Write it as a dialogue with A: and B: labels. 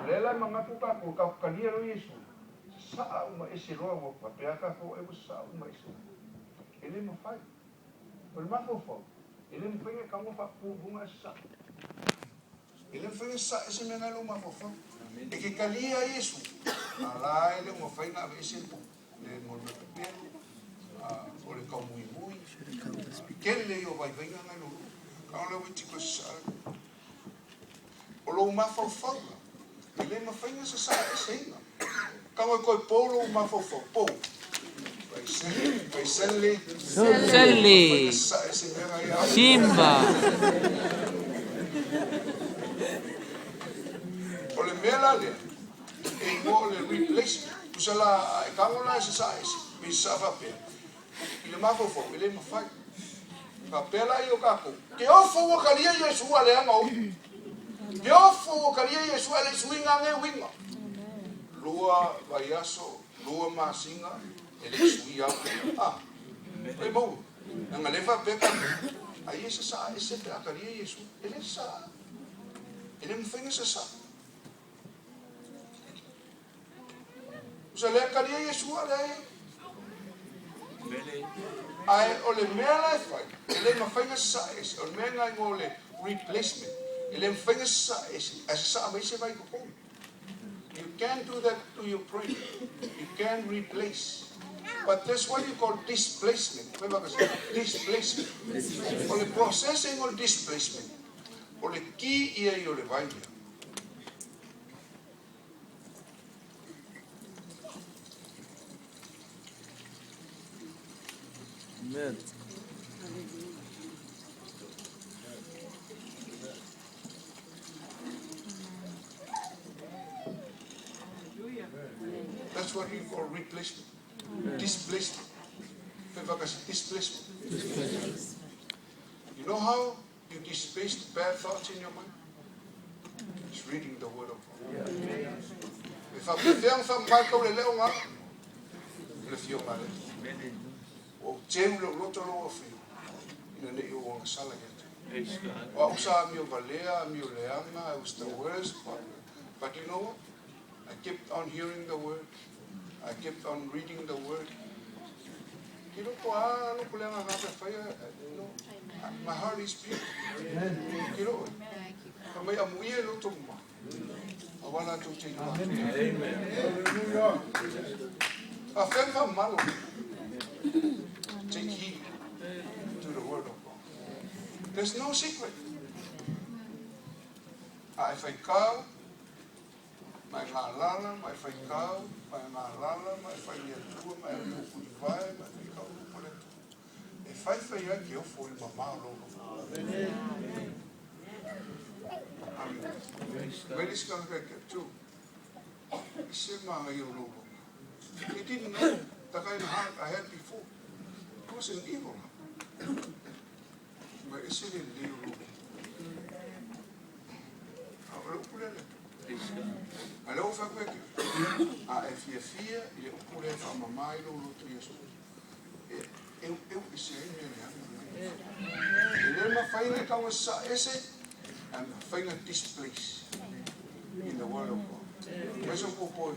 A: lea la e manatu tatou, tatou talia loa Iesu, sasaa uma ese loa, ua faapea tatou ai ua sasaa uma ese. E le mafai. O le mafaufau, e le mafai ona e tago faatutu i luga ae sasaa. E le mafai ona sasaa ese mea na i lou mafaufau. E te talia Iesu, a la e le o mafai ona aveese le mea pepelo, o le taumuimui, tele ia o vaivaiga na i lou loto. Tago lea ua itiiti sasaa. O lou mafaufau la, e le mafai ona sasaa eseina. Tago e toe po lou mafaufau, po. Faisele,
B: Sele.
A: Sasaa ese mea na ia.
B: Simba.
A: O le mea la lea, e igoa o le replacement. Tusa la, e tago la e sasaa ese, me sasaa faapea. I le mafaufau, e le mafai. Faapea la ia o tatou. Ke ofo ua talia Iesu a leaga oi. Ke ofo ua talia Iesu a le suiga nge uiga. 2 vaiaso, 2 masina, e le sui au. Ah, e mau. Nanga le faapea tatou. Ai e sasaa ese pe a talia Iesu. E le sasaa. E le mafai ona sasaa. Usa lea talia Iesu a lea. Ae o le mea la e fai, e le mafai ona sasaa ese. O le mea na igoa o le replacement. E le mafai ona sasaa ese, ae sasaa mai se vai totonu. You can't do that to your brain. You can't replace. But there's what you call displacement. Displacement. O le processing o le displacement. O le ki ia i o le vai lea.
C: Amen.
A: That's what you call replacement. Displacement. Displacement. You know how you displace the bad thoughts in your mind? It's reading the Word of God. E faapefea faamamae le leo ngā, le fio ngā le. O teu le loto lo fio. Ina nei o wanga sala ia te. O usa mi o valea, mi o leanga, I was the worst. But you know what? I kept on hearing the Word. I kept on reading the Word. My heart is pure. Amen. Take heed to the Word of God. There's no secret. If I call, mai ngā lala, mai whaikau, mai ngā lala, mai whai atua, mai atua kuri vai, mai whaikau rupo le atua. E whai whai ai ke ofo i mamao lolo. Amen. Wait is going to get too. Se maa i o lolo. He didn't know the kind of heart I had before. It was an evil heart. Mai ese le leo lolo. A o le upu lele. A le ofa koe ke. A e fia fia i le upu le wha mamai lo loto Iesu. E eu eu i se ai mea le anga. E le mawhai le kawa sa ese, and mawhai nga displace in the Word of God. Mai so po po i.